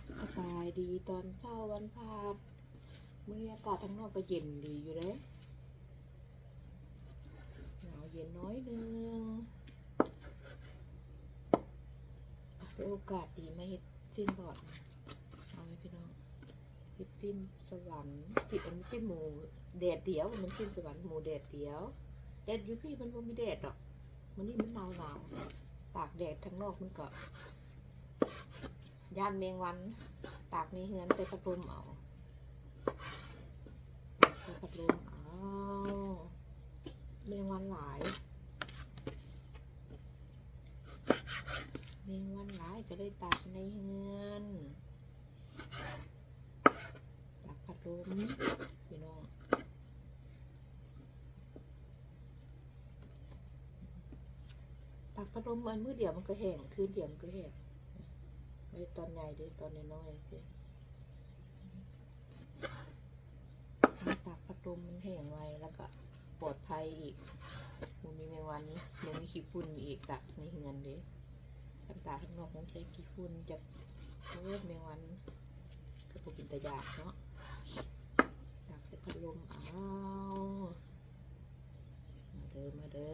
ສະບາຍດີຕອນເຊົ້າວັນພະຫັດ. ມື້ນີ້ອາກາດທາງນອກກໍເຢັນດີຢູ່ເດ້ ໜາວເຢັນໜ້ອຍໜຶ່ງ. ໄດ້ໂອກາດດີມາເຮັດຊີ້ນບອດ ເອົາໃຫ້ພີ່ນ້ອງ ເຮັດຊີ້ນສະຫວັນ ຊີ້ນ ອັນນີ້ຊີ້ນໝູແດດດຽວ ມັນຊີ້ນສະຫວັນໝູແດດດຽວ. ແດດຢູ່ພີ້ມັນບໍ່ມີແດດດອກ ມື້ນີ້ມັນໜາວໆ ຕາກແດດທາງນອກມັນກໍ ຢ້ານແມງວັນ ຕາກໃນເຮືອນໃສ່ພັດລົມເອົາ ຕາກໃສ່ພັດລົມເອົາ ແມງວັນຫຼາຍ ແມງວັນຫຼາຍກໍເລີຍຕາກໃນເຮືອນ ຕາກພັດລົມ ພີ່ນ້ອງ. ຕາກພັດລົມອັນມື້ດຽວມັນກໍແຫ້ງ ຄືນດຽວມັນກໍແຫ້ງ ບໍ່ໄດ້ຕອນໃຫຍ່ເດ້ ຕອນນ້ອຍໆ ຊິ ຕາກພັດລົມມັນແຫ້ງໄວ ແລ້ວກໍປອດໄພອີກ ບໍ່ມີແມງວັນ ບໍ່ມີຂີ້ຝຸ່ນອີກ ຕາກໃນເຮືອນເດ້. ຄັນຕາກຂ້າງນອກມັນຈະຂີ້ຝຸ່ນ ຈະ ໂອ້ຍ ແມງວັນ ກໍບໍ່ເປັນຕາຢາກເນາະ. ຕາກໃສ່ພັດລົມເອົາ ມາເດີ ມາເດີ.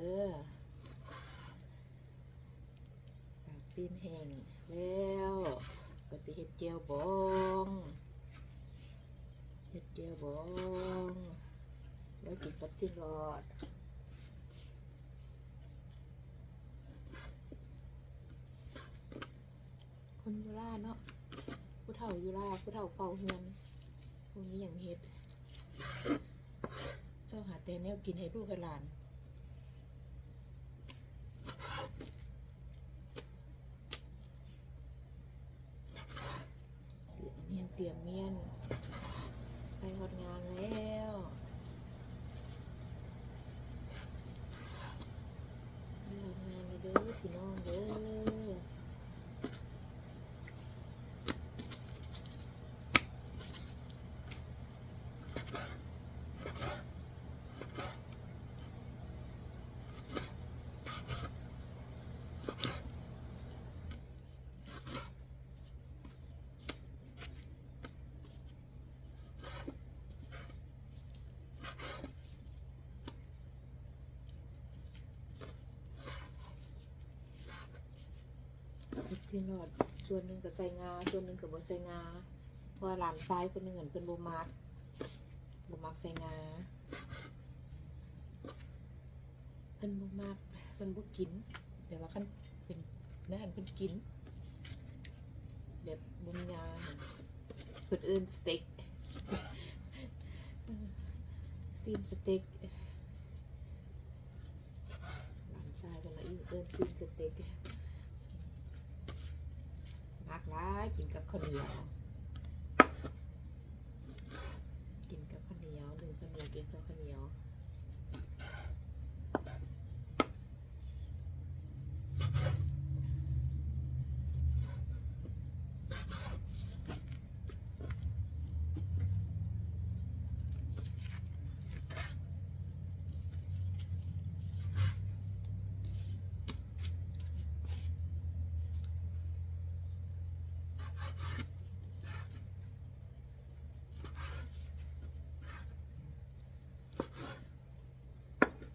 ຕາກຊີ້ນແຫ້ງແລ້ວ ກໍຊິເຮັດແຈ່ວບອງ ເຮັດແຈ່ວບອງ ໄວ້ກິນກັບຊີ້ນຫຼອດ. ຄົນຢູ່ລາວເນາະ ຜູ້ເຖົ້າຢູ່ລາວ ຜູ້ເຖົ້າເຝົ້າເຮືອນ ບໍ່ມີຫຍັງເຮັດ ຊອກຫາແຕ່ແນວກິນໃຫ້ລູກໃຫ້ຫຼານ. ຕຽມມ້ຽນ ຕຽມມ້ຽນ ໃກ້ຮອດງານແລ້ວ ໃກ້ຮອດງານແລ້ວເດີ ພີ່ນ້ອງເດີ. ເຮັດຊີ້ນຫຼອດ ສ່ວນໜຶ່ງກໍໃສ່ງາ ສ່ວນໜຶ່ງກໍບໍ່ໃສ່ງາ ເພາະວ່າຫຼານຊາຍຄົນໜຶ່ງຫັ້ນເພິ່ນບໍ່ມັກ ບໍ່ມັກໃສ່ງາ. ເພິ່ນບໍ່ມັກ ເພິ່ນບໍ່ກິນ ແຕ່ວ່າຄັນເປັນແນວນັ້ນເພິ່ນກິນ ແບບບໍ່ມີງາຫັ້ນ ເພິ່ນເອີ້ນສະເຕັກ ຊີ້ນສະເຕັກ ຫຼານຊາຍເພິ່ນລະອີເອີ້ນຊີ້ນສະເຕັກ. ມັກຫຼາຍ ກິນກັບເຂົ້າໜຽວ ກິນກັບເຂົ້າໜຽວ ໜຶ້ງເຂົ້າໜຽວ ກິນກັບເຂົ້າໜຽວ.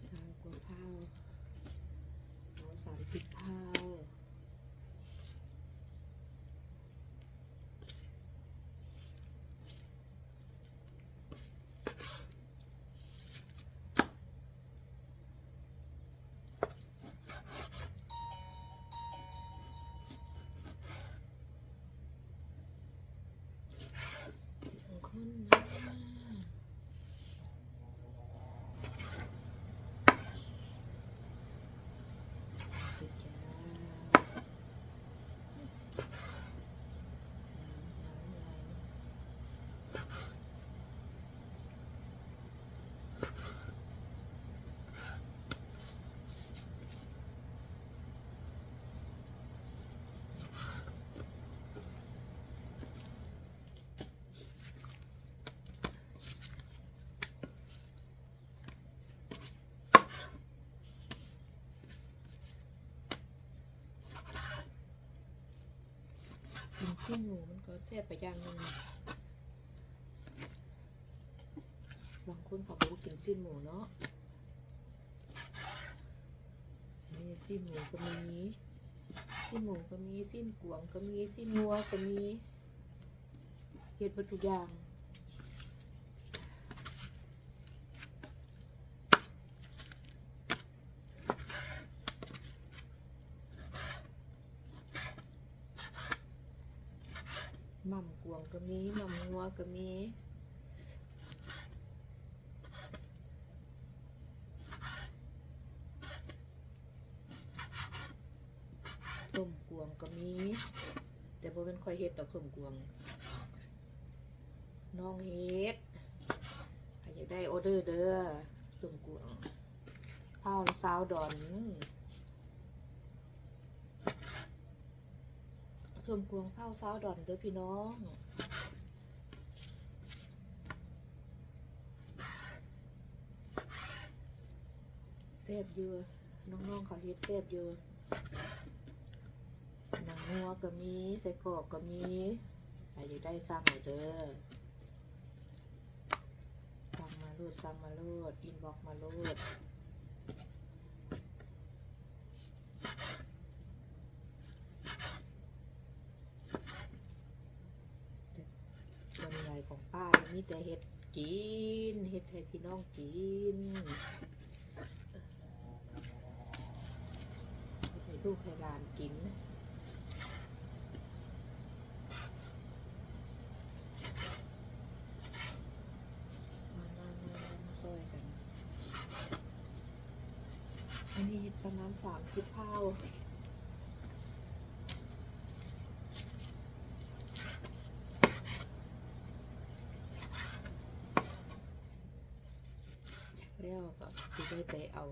ຊາວກວ່າພາວ ເອົາສາມສິບພາວ. ເ ກໍແຊບໄປຢ່າງໜຶ່ງ. ບາງຄົນເຂົາກໍບໍ່ກິນຊີ້ນໝູເນາະ. ນີ້ຊີ້ນໝູກໍມີ, ຊີ້ນໝູກໍມີ, ຊີ້ນກວາງກໍມີ, ຊີ້ນງົວກໍມີ, ເຮັດເບິດທຸກຢ່າງ. ໝ່ຳກວາງກໍມີ, ໝ່ຳງົວກໍມີ, ຕົ້ມກວາງກໍມີ, ແຕ່ບໍ່ແມ່ນຂ້ອຍເຮັດດອກ ຕົ້ມກວາງ ນ້ອງເຮັດ. ໃຜຢາກໄດ້ອໍເດີເດີ ຕົ້ມກວາງ ພາວຊາວດອນ. ສົ້ມກວາງພາວຊາວດອນເດີພີ່ນ້ອງ. ແຊບຢູ່, ນ້ອງໆເຂົາເຮັດແຊບຢູ່. ໜັງງົວກໍມີ, ໄສ້ກອກກໍມີ, ໃຜຢາກໄດ້ສັ່ງເອົາເດີ. ສັ່ງມາໂລດ, ສັ່ງມາໂລດ, ອິນບັອກມາໂລດ. ສ່ວນໃຫຍ່ຂອງປ້ານີ້ມີແຕ່ເຮັດກິນ, ເຮັດໃຫ້ພີ່ນ້ອງກິນ, ເຮັດໃຫ້ລູກໃຫ້ຫຼານກິນ. ມາ ມາ ມາ ມາຊ່ອຍກັນ. ອັນນີ້ເຮັດປະມານສາມສິບພາວ. ແລ້ວກໍຊິໄດ້ໄປເອົາ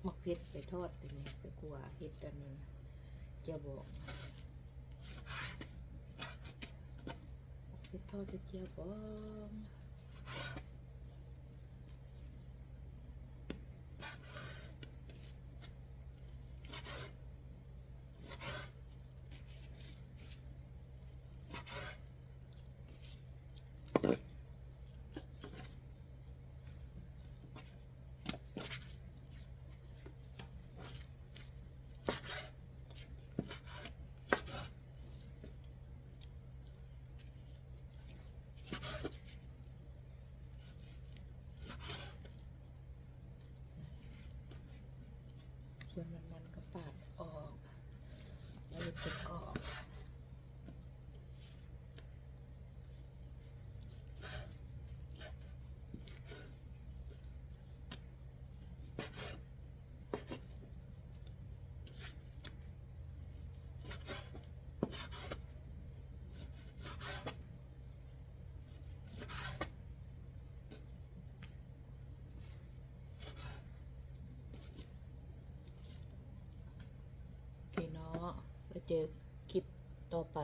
ໝາກເຜັດໄປທອດ ໄປນີ້ ໄປຂົ້ວເຮັດອັນນັ້ນ ແຈ່ວບອງ. ເຮັດທອດເຮັດແຈ່ວບອງ. ສ່ວນມັນໆກໍປາດອອກ ແລ້ວເຮັດເປັນກ້ອນ. ໂອເຄເນາະ ແລ້ວເຈີຄລິບຕໍ່ໄປ.